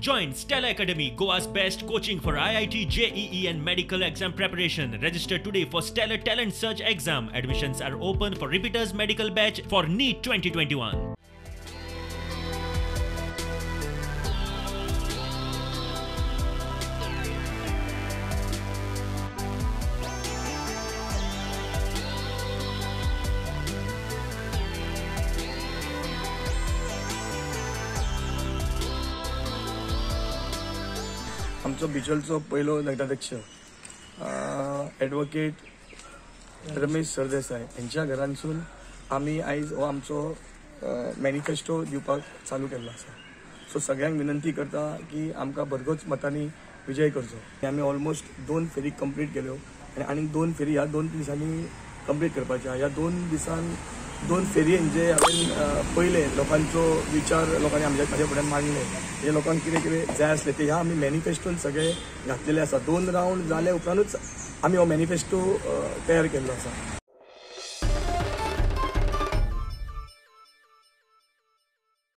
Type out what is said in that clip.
Join Stellar Academy, Goa's best coaching for IIT, JEE and medical exam preparation. Register today for Stellar Talent Search exam. Admissions are open for repeaters medical batch for NEET 2021. आमचो बिचोलचो पयलो नगराध्यक्ष advocate Ramesh Sardesai हेंच्या घरांसून आमी आयज हो आमचो manifesto दिवपाक चालू केल्लो आसा. सो सगळ्यांक विनंती करता की आमकां भरगोच मतांनी विजय करचो. आमी ऑलमोस्ट 2 फेरी कंप्लीट केल्यो आनी आनीक 2 फेरी ह्या 2 दिसांनी कंप्लीट करपाच्यो. ह्या 2 दिसान 2 फेरयेन जे हांवें पयले लोकांचो विचार लोकांनी आमच्या म्हाज्या फुड्यान मांडले, जे लोकांक कितें कितें जाय आसलें ते ह्या आमी मॅनिफेस्टोन सगळे घातलेले आसा. 2 रावंड जाले उपरांतूच आमी हो मॅनिफेस्टो तयार केल्लो आसा.